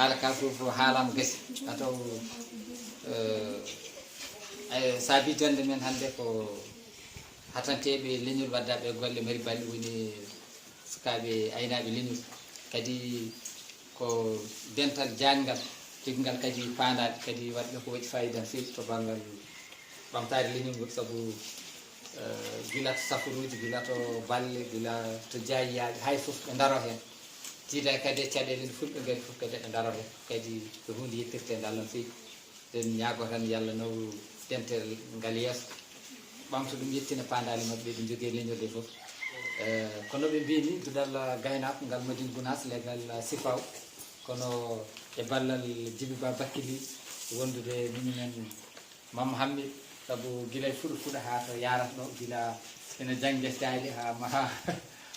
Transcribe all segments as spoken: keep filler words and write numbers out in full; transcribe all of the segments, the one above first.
Haala ka fof haalama gasi. Ataw, eh, ay, saabi jonnde men hannde ko hatanteeɓe leñol waddaaɓe golle mari balɗe woni sukaaɓe aynaaɓe leñol. Kadi ko dental jaangal, tegingal kadi paandaaɗe, kadi waɗɓe ko waɗi faayiida no feewi to banngal ɓamtaare leñol ngol, sabu, eh, gila to safaruuji, gila to balle, gila to jaayiyaaɓe, hay fof ɓe ndaro heen. Tiidaa kadi e caɗeele nde fulɓe ngari fof kadi ɓe ndaro heen. Kadi ko huunde yettirteende Allah no feewi. Eɗen ñaagoo tan yo Allah naw dental ngal yeeso, ɓamta ɗum, yettina paandaale maɓɓe, ɓe njogee leñol ɗe fof. Eh, kono ɓe mbiyi ni, duɗal gaynaako ngal Madina Gunaas, legal Sifaw, kono e ballal Jibi Ba Bakkili, wondude minen Mama Hammi, sabu gila e fuɗo fuɗo haa to yaarata ɗo, gila ina jannge caali haa maha,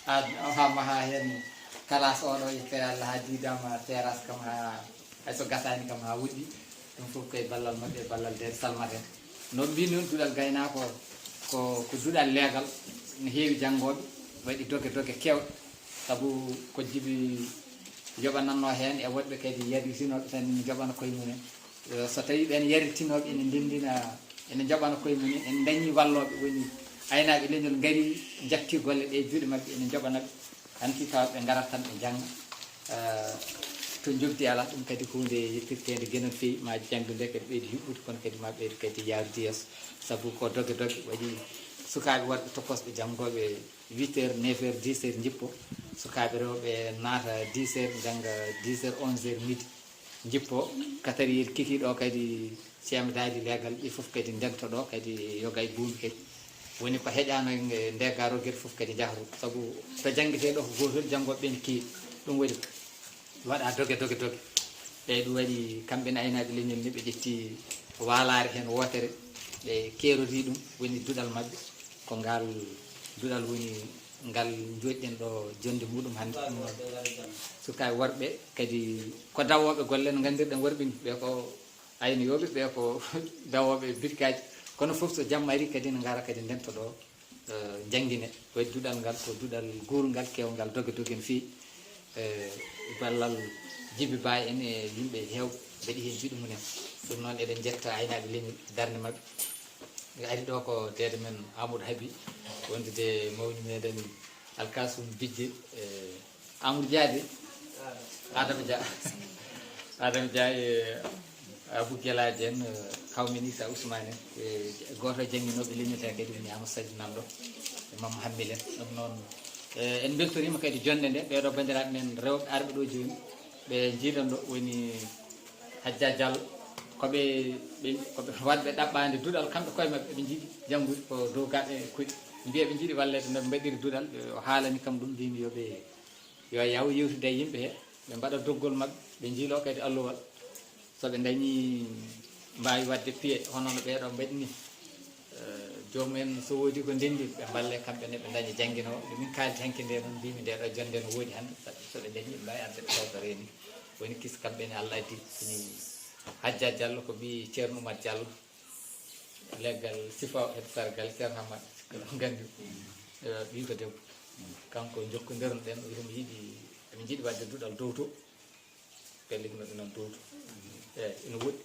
haa, haa maha heen kalaas oɗo e feere Allah, haa diidaama terrasse kam, haa hay so gasaani kam haa woɗɗi. Ɗum fof ko e ballal maɓɓe, e ballal Deede Salmata en. No mbiy noon, duɗal gaynaako ko, ko duɗal leegal, no heewi janngooɓe, waɗi doge doge keewɗe, sabu ko Jibi yoɓanatnoo heen e woɗɓe kadi yaritinooɓe tan ene njoɓana koye mumen. Eh, so tawii ɓeen yaritinooɓe ene ndenndina, ene njoɓana koye mumen, en ndañii wallooɓe, woni aynaaɓe leñol ngari, njattii golle ɗe e juuɗe maɓɓe, ene njoɓana ɓe. Hanki tawa ɓe ngarat tan ɓe njannga, eh, to njoɓdi alaa. Ɗum kadi ko huunde yettirteende geno no feewi, ma jannde nde kadi ɓeydi yuɓɓude, kono kadi ma ɓeydo kadi yaarude yeeso, sabu ko doge doge waɗi sukaaɓe worɓe tokosɓe janngooɓe huit heures, neuf heures, dix heures njippo, sukaaɓe rewɓe naata dix heures, njannga dix heures, onze heures, midi, njippo, quatre heures kikiiɗe o kadi. Ceemdaali leegal ɗi fof kadi ndento ɗo kadi, yoga e buumi kadi. Woni ko heƴaano e nde garo gere fof kadi njahru. Sabu to janngetee ɗo ko gootol, janngooɓe ɓeen keewi. Ɗum waɗi ko waɗa doge, doge, doge. Eeyi, ɗum waɗi kamɓe ne aynaaɓe leñol ne, ɓe ƴetti waalaare heen wootere, ɓe keerori ɗum, woni duɗal maɓɓe. Ko ngal duɗal woni ngal njooɗiɗen ɗo, jonnde muɗum hannde. Ɗum noon, sukaaɓe worɓe kadi ko dawooɓe golle, no nganndirɗen worɓe ni, ɓe ko ayniyooɓe, ɓe ko dawooɓe birkaaji, kono fof so jamma ari kadi ne ngara kadi ndento ɗo, eh, njanngine. Waɗi duɗal ngal ko duɗal guurngal, keewngal doge doge no feewi, eh, e ballal Jibi Ba en e yimɓe heewɓe mbaɗi heen juuɗe mumen. Ɗum noon eɗen njetta aynaaɓe leñol darnde maɓɓe. Ɓe ari ɗo ko deede men Amadou Habi, wondude mawni meɗen Alkasum Bijje, eh, Amadou Dia de, Adama Dia. Adama Dia e Abou Gelaaji en, eh, kaw men Issa Ousmane en, e gooto e jannginooɓe leñol he kadi woni Amadou Sadio Nanɗo, e Mama Hammil en. Ɗum noon, eh, en mbeltoriima kadi jonnde nde, ɓeeɗo banndiraaɓe men rewɓe arɓe ɗo jooni, ɓe njiiɗen ɗo woni Hajja Diallo, ko ɓe, ɓe, ko ɓe waɗɓe ɗaɓɓaande duɗal, kamɓe koye maɓɓe ɓe njiɗi janngude ko dow gaɗe kuɗi. Mbiya ɓe njiɗi walleede no ɓe mbaɗiri duɗal, ɓe, o haalani kam ɗum, mbimi yo ɓe, yo yaw yewtude e yimɓe he, ɓe mbaɗa doggol maɓɓe, ɓe njiilo kadi alluwal. So ɓe ndañi mbaawi waɗde piye, hono no ɓeeɗo mbaɗi ni. Eh, joomum en so woodi ko ndenndi, ɓe mballe kamɓe ne, ɓe ndaña jannginoowo. Nde min kaaldi hanki nde noon, mbimi nde ɗo jonnde no woodi hannde, saɗa so ɓe ndañi, ɓe mbaawi arde ɓe tawta reeni. Woni kis kamɓe ne Allah addi, woni Hajja Diallo, ko ɓii Ceerno Oumar Diallo, leggal Sifa o, heɗo sargal Ceerno Hammat, ko ɗon nganndi. Eh, ɓii ko debbo. Kanko njokkondiron ɗen, o wi'o mi yiɗi, emin njiɗi waɗde duɗal dow to. Pellet maɓɓe noon duuto. Eeyi, ina woɗɗi.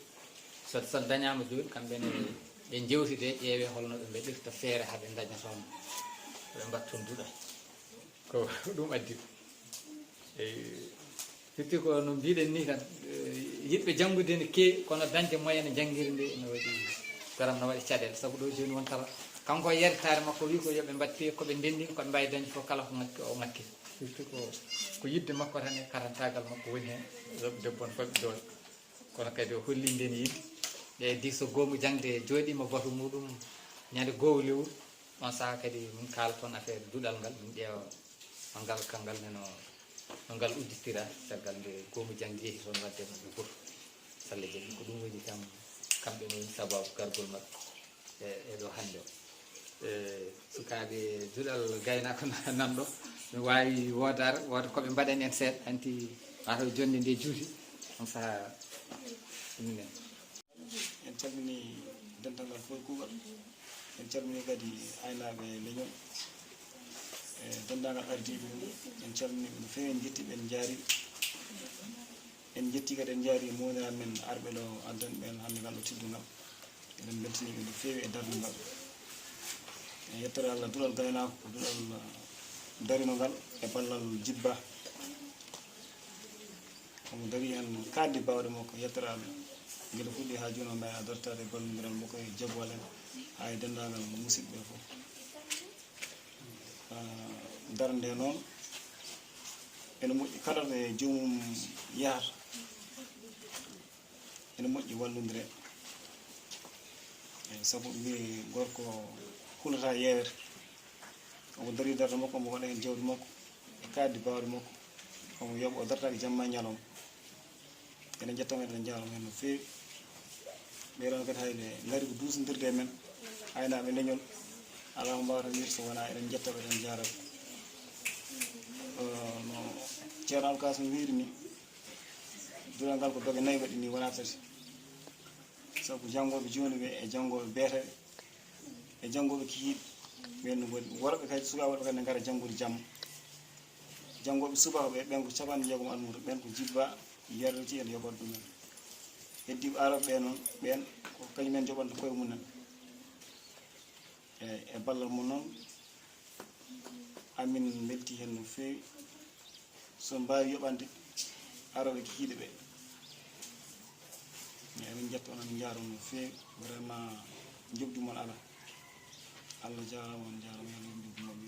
So, so dañaama jooni, kamɓe ne ɓe njewtidee, ƴeewee holno ɓe mbaɗirta feere haa ɓe ndaña toon, ɓe mbaɗa toon duɗal. Ko ɗum addi ɗum. Eeyi, firti ko no mbiɗen nii tan, eh, yiɗɓe janngude ne keewi, kono dañde moyen e janngirde ina waɗi, garam no waɗi caɗeele. Sabu ɗo jooni won tara, kanko e yaritaare makko, o wii ko yo ɓe mbaɗ piye, ko ɓe ndenndi, ko ɓe mbaawi dañde fof, kala ko ŋakki, o ŋakki. Firti ko, ko yiɗde makko tan e karantaagal makko woni heen, rewɓe debbo on fof ɓe jooɗo. Kono kadi o holli ndeen yiɗde. Ɓe diiso goomu jaŋde jooɗiima batu muɗum ñande goowu lewru. On sahaa kadi min kaala toon affaire duɗal ngal, min ƴeewa no ngal, kangal ne no, no ngal udditira, caggal nde goomu jaŋde yehi toon waɗde maɓɓe goto. Salla jaaɓi. Ko ɗum woni kam, kamɓe ne woni sababu gargol maɓɓe. E, e ɗo hannde o. E, sukaaɓe duɗal gaynaako nan ɗo, mi waawi woodaare, wooda ko ɓe mbaɗani en seeɗa, hanti maa taw jonnde nde juuti, on sahaa minen. En calminii dental ngal Fooy Kuugal, en calminii kadi aynaaɓe leñol, e denndaangal ardiiɓe mum, en calminii ɓe no feewi, en njettii ɓe, en njaari ɓe. En njetti kadi, en njaari mowniraaɓe men arɓe ɗo, addan ɓeen hannde ngal ɗo teddungal. Eɗen mbeltanii ɓe no feewi e darnde ngal. En yettere Allah, duɗal gaynaako, duɗal, uh, darino ngal e ballal Jibba. Omo darii heen kaaɗdi baawɗe makko, yettere Allah. Gila fuɗɗii haa jooni, o meeɗaa dartaade e ballondiral makko e Jabwal en, haa e denndaangal musidɓe ɓe fof. Ah, darnde noon ene moƴƴi kala ɗo joomum yahata, ene moƴƴi wallondire. Eh, sabu ɓe mbiyi gorko hulataa yeewete. Omo darii darnde makko, omo waɗa heen jawdi makko e kaaɗdi baawɗe makko. Omo yoɓa, o dartaaki jamma e ñalawma. Eɗen njettoo, eɗen njaaroo heen no feewi. Ɓee ɗoon kadi hay ɓe ngari ko duusondirde e men, aynaaɓe leñol, alaa ko mbaawata wiide so wonaa eɗen njettoo ɓe, eɗen njaaroo ɓe. Eh, no Ceerno Alkaasim wiiri ni, duɗal ngal ko doge nayi waɗi ni, wonaa tati. Sabu janngooɓe jooni ɓe e janngooɓe beeteɓe e janngooɓe kikiiɗe, ɓeen no ngoni. Worɓe kadi, sukaaɓe worɓe kadi ne ngara janngude jamma. Janngooɓe subaka ɓe, ɓeen ko capanɗe jeegom almuudo, ɓeen ko Jibba yarliti en yoɓat ɗumen. Heddiiɓe arooɓe ɓe noon, ɓeen ko kañum en joɓanta koye mum en. E, e ballal mum noon, amin mbeltii heen no feewi. So on mbaawi yoɓande arooɓe kikiiɗe ɓe, emin njetta on, emin njaaroo on no feewi. Vraiment, njoɓdi mon alaa. Allah jaaraama, on njaaraama, yo Allah yoɓ njoɓdi mon.